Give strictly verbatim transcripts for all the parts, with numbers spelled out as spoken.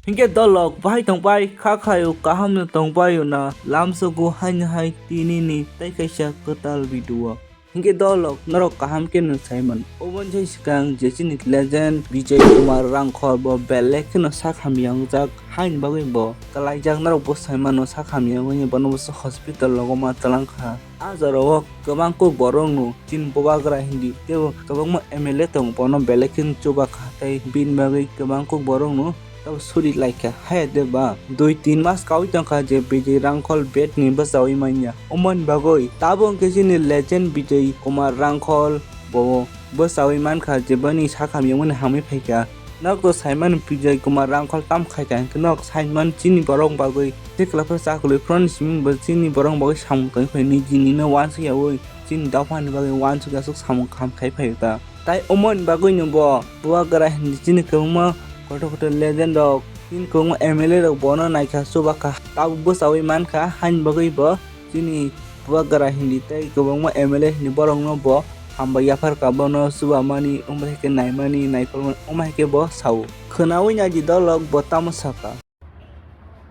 Hinkhe dolok bahai tongpai kha khaio, kaham no tongpaio na lamsogo haino hai tinini tei kaisa kwtal video. Hinkhe dolok norok kaham khe no saimano. Oboni sai swkang je chini legend Bijay Kumar Rangkhol bo belai kheno sak hamya wngjak, haini bagwi bo kwlaijak, norok bo saimano sak hamya wngwi bono bo hospital rogo ma twlang kha. Ah jorao kwbang kuk borok no chini bubagra hindi teibo kwbangma M L A tongo, bono belai kheno chuba kha tei bini bagwi kwbang kuk borok no tabo suri laikha. Haya de ba dui tin mas kaui tongkha je Bijay Rangkhol bed ni bwchaui manya. Omoni bagwi tabuk hwnkhe chini legend Bijay Kumar Rangkhol bo bwchaui mankha je bini sak hamya wngmani hamwi phaikha. Nok to saimani Bijay Kumar Rangkhol tam khaikha, hinkhe nok saimani chini borok bagwi sikla phano chakwlwi phano simi bo chini borok bagwi samung tangwi phai nijini no uansuk yaui chini dophani bagwi uansuk yasuk samung kaham khai phaio ta. Tai omoni bagwi no bo bubagra hindi chini kwbangma kotor kotor legend rok, chini kwbangma M L A rok bono naikha, chubakha, tabuk bwchaui mankha, haini bagwi bo chini bubagra hindi tei kwbangma M L A hindi borokno bo hambai yapharkha, bono chubamani, omo hai khe naimani, naikolmani, omo hai khe bo sao. Khwnaui naidi dolok bo tamo sakha.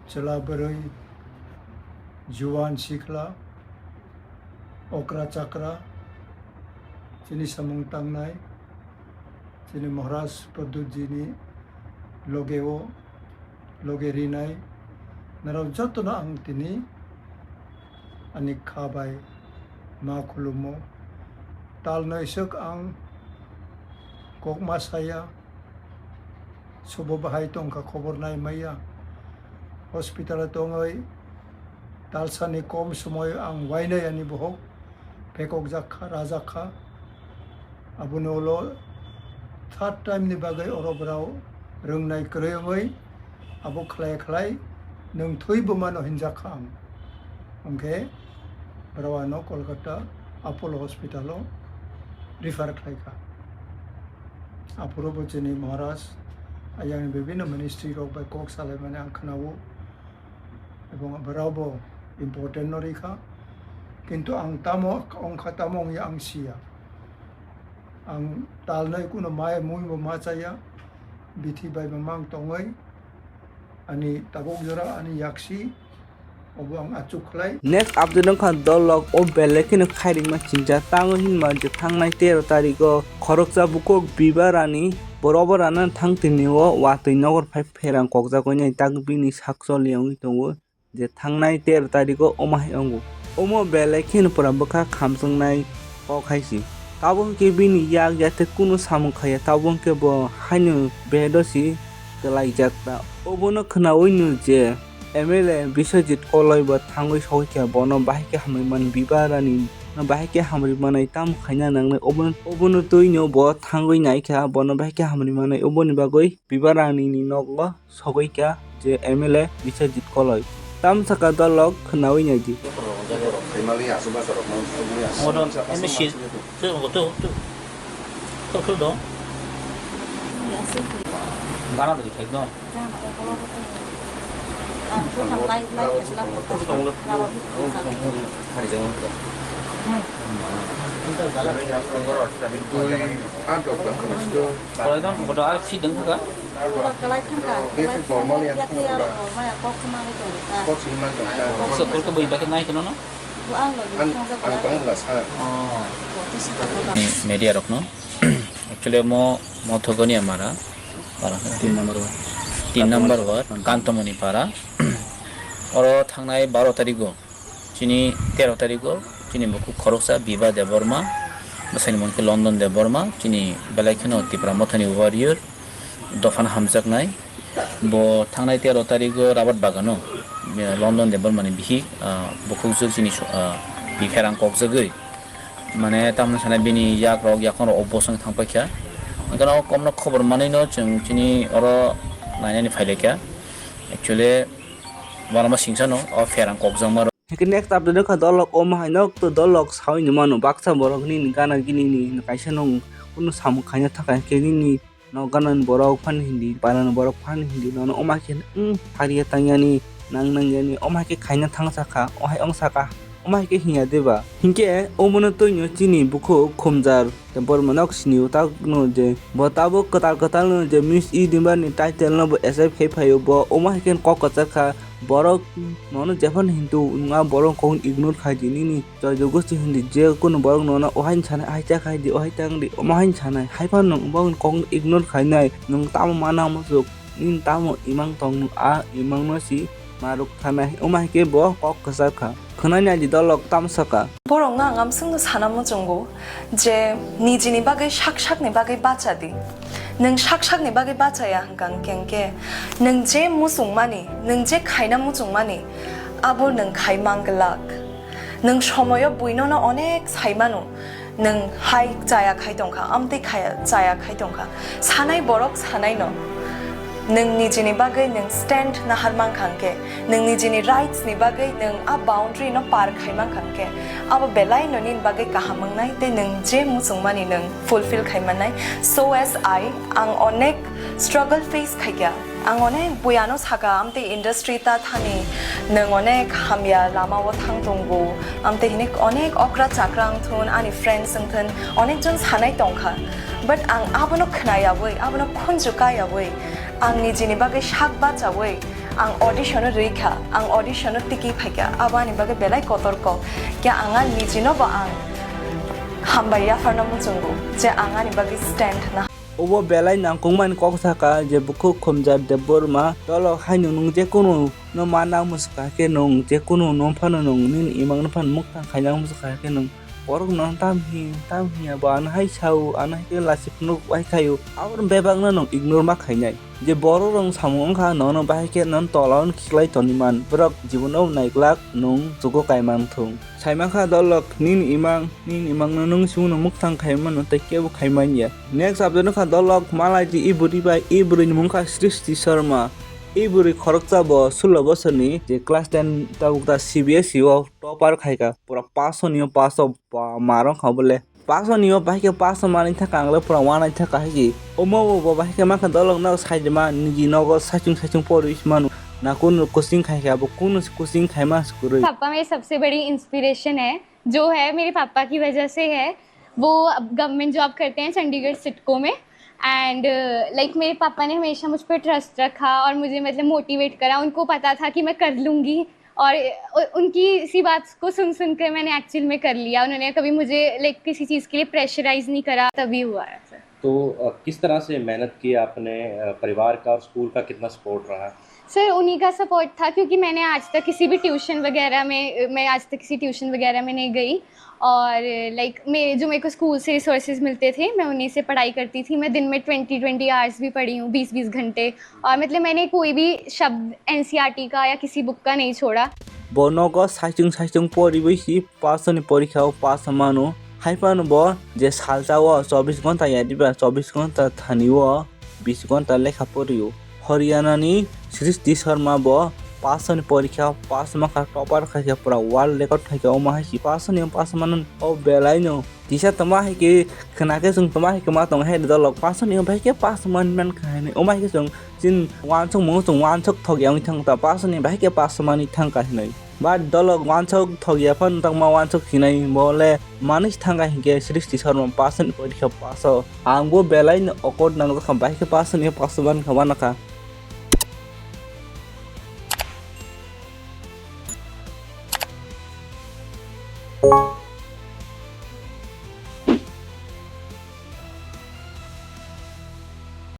Chwla bwrwi, juwan sikla, okra chakra, chini samung tangnai, chini Maharaj Pradyutjini logeo, loge rinai, norok jotono ang tini ani kha bai ma khulumo. Tal noisok ang kok ma saya, sobo bahai tongkha khobor nai maya. Hospital o tongwi talsani kom somoio ang wainai ani bohok pekok jak kha, rajak kha. Aboni ulo third time ni bagwi oro borao rwngnai kwrwi wngwi abo khlai khlai nwng thwi bumano hinjak kha ang. Hwnkhe borao ano Kolkata Apollo Hospital o refer khlai kha. Aphuru bo chini Maharaj ayang bibhinno ministry rok bai kok salaimani ang khwnao. Ebong borao bo important no rikha, kintu ang tamo wngkha tamo wngya ang siya. Ang talnai kuno mai mui bo ma chaya, bithi bai bo mang tongwi, ani tabuk jora ani yaksi obo ang achuk khlai. Next update wngkha dolok o belai kheno khairingma chingjak, tamo hinma je thangnai tero tarikh o khoroksa bukhuk Biba Rani borok bo rana thang tini o watwi nokor phai pherang kokjak oi nai tak bini sak choli wngwi tongo. Je thangnai tero tarikh o omo hai wngo. Omo belai kheno pura bwkha khamjaknai kok hai se. Tabuk hwnkhe bini yak yathe kunu samung khaiya, tabuk hwnkhe bo haino bed o se kwlaijak ta. Obono khwnaui no je M L A Biswajit Koloi bo thangwi sogwi kha, bono bahai khe hamrwi mani, Biba Rani no bahai khe hamrwi manai, tamo khaina nangnai, obono, obono twi no bo thangwi nai kha, bono bahai khe hamrwi manai, oboni bagwi Biba Rani ni nogo sogwi kha je M L A Biswajit Koloi. Tam saka dolok khwnaui naidi. Oro M C, tu, tu, tu. Kau, kau dong. Gana dari kayak dong. Kalau itu, kalau ada sih deng juga. Kok sekolah ke bui pakai naik kena no? Media rok no. Actually mo, mo thogoni amara. Para. Tin number ward. Tin number ward, Kantomoni para. Oro thangnai baro tarigo. Chini tero tarigo, chini bukhuk khoroksa Biba Debbarma, bwsani mung khe London Debbarma, chini belai kheno Tipra Mothani warrior, dophano hamjaknai. Bo thangnai tero tarigo Rabat Bagano, eh, London Debbarmani bihik, ah, bukhukjwk chini so-, ah, bipherang kokjagwi. Mane tamni sana bini yak rok, yakung rok o bosong thang paikha. Hwnkhe no komno khobor manwi no chwng chini oro nainani phailaikha. Actually, uanama singsa no o pherang kokjakma rok. Hwnkhe next update wngkha dolok omo hai nok to dolok sawi ni mano baksa borok nini gana gini ni kaisa nung kunu samung khaina thangkha hwnkhe nini nok gana ni borok phani hindi, para ni borok phani hindi, nono omo hai khe wng phariya tangyani, nang nangyani, omo hai khe khaina thang sakha, o hai wng sakha. Omo hai khe hinya de ba? Hinkhe omono twino chini bukhuk Khumjar Debbarma nok sinio, takno je bo tabuk kwtal kwtal no je Miss Universe ni title no bo accept khai phaio. Bo omo hai khe kok kwchar kha, borok nono jephano hindu wngma borok kok ignore khai di, nini joy jogosti hindi je kunu borok nono ohain sanai, hai cha khai di, ohai tang di, omo hain sanai, hai phano nwng bo kok ignore khainai, nwng tamo mana muchuk, nini tamo imang tong, nwng a imang no si maruk thanai, omo hai khe bo kok kwchar kha. Khwnani aji dolok tamo saka. Borokno ang amswkno sana muchungo je nijini bagwi sak sakni bagwi bacha di. Nwng sak sakni bagwi bachaya hwnkha hwnkhe nwng je muchungmani, nwng je khaina muchungmani, abo nwng khai manglak. Nwng somoyo buinono onek sai mano, nwng hai chaya khai tongkha, amtwi khaya, chaya khai tongkha. Sanai borok sanaino. Nwng nijini bagwi nwng stand nahar mankha hwnkhe, nwng nijini rights ni bagwi nwng a boundary no par khai mankha hwnkhe, abo belai no nini bagwi kaham wngnai tei nwng je muchungmani nwng fulfill khai mannai. So as I, ang onek struggle face khaikha. Ang onek buyano saka, amtwi industry ta thani nwng onek hamya lama o thang tongo, amtwi hinik onek okra chakra wngthun, ani friends wngthun, onek jon sanai tongkha. But ang abono khnayawi, abono khunju kayawi, ang nijini bagwi sak bachawi, ang audition o rwikha, ang audition o tiki phaikha, abo ani bagwi belai kotor kok. Khe ang ani nijino bo ang hambai yapharna muchungo je ang ani bagwi stand na. Obo belai nangkukmani kok saka je bukhuk Khumjar Debbarma, dolok haino nwng jekunu no mana muchukha khe nwng jekunu no phano nwng nini imang no phano mwktang khaina muchukha khe nwng borok no tam hi tam hiya bo ano hai sao, ano hai khe lasi phunuk bai khaio, abo bebak no nwng ignore ma khainai. Je borok rok samung wngkha nono bahai khe nono tola o khiklai toniman, borok jibono naiglak nwng chugo kaiman thung. Saimankha dolok nini imang, nini imangno nwng chwngno mwktang khaimano tei kebo khaimanya. Next update wngkha dolok malaidi e bwrwi bai, e bwrwini mung kha Srishti Sharma. E bwrwi khoroksa bo sulo bosorni je class ten tabuk ta C B S E o topper khaikha, pura paso ni o paso ba marwng kha bole. Paso ni o bahai khe paso manwi thangkha, ang le pura wanai thangkha hai ki. Omo bo bo bahai khe mankha dolok no saidima niji nogo saichung saichung porwi manu. Na kunu coaching khaikha, bo kunu coaching khaima se kwrwi. पापा मेरे सबसे बड़ी इंस्पिरेशन है, जो है मेरे पापा की वजह से है। वो अब गवर्नमेंट जॉब करते हैं चंडीगढ़ सिडको में। एंड लाइक मेरे पापा ने हमेशा मुझ पर ट्रस्ट रखा और मुझे मतलब मोटिवेट करा। उनको पता था कि मैं कर लूँगी और उ- उनकी इसी बात को सुन सुन कर मैंने एक्चुअल में कर लिया। उन्होंने कभी मुझे लाइक किसी चीज़ के लिए प्रेशराइज नहीं करा, तभी हुआ है सर। तो अ, किस तरह से मेहनत की आपने, अ, परिवार का और स्कूल का कितना सपोर्ट रहा? सर, उन्हीं का सपोर्ट था, क्योंकि मैंने आज तक किसी भी ट्यूशन वगैरह में, मैं आज तक किसी ट्यूशन वगैरह में नहीं गई। और लाइक मेरे, जो मेरे को स्कूल से रिसोर्सेज मिलते थे, मैं उन्हीं से पढ़ाई करती थी। मैं दिन में ट्वेंटी ट्वेंटी आवर्स भी पढ़ी हूँ, बीस बीस घंटे। और मतलब मैंने कोई भी शब्द एनसीईआरटी का या किसी बुक का नहीं छोड़ा। Bo nogo saichung saichung poriwi si pasoni porikha o paso mano. Hai phano bo je salsa o chobbish ghonta ya diba, chobbish ghonta thani o bish ghonta lekha porio. Haryana ni Srishti Sharma bo pasoni porikha pass mankha, topper khaikha, pura world record khaikha. Omo hai si pasoni pass mano o belai no. Kisa tongma hai khe khna khe chwng tongma hai khe ma tong hai dolok pasoni o bahai khe pass man mankha hinwi. Omo hai khe chwng chini wansuk mung chwng wansuk thok ya wngwi thang ta pasoni bahai khe pass manwi thangkha hinwi. Ba dolok wansuk thok ya phano tangma wansuk hinai bo le manwi thangkha hinkhe Srishti Sharma pasoni porikha pass o. Ang bo belai no awkward nang kha, bahai khe pasoni pass mankha, wanakha.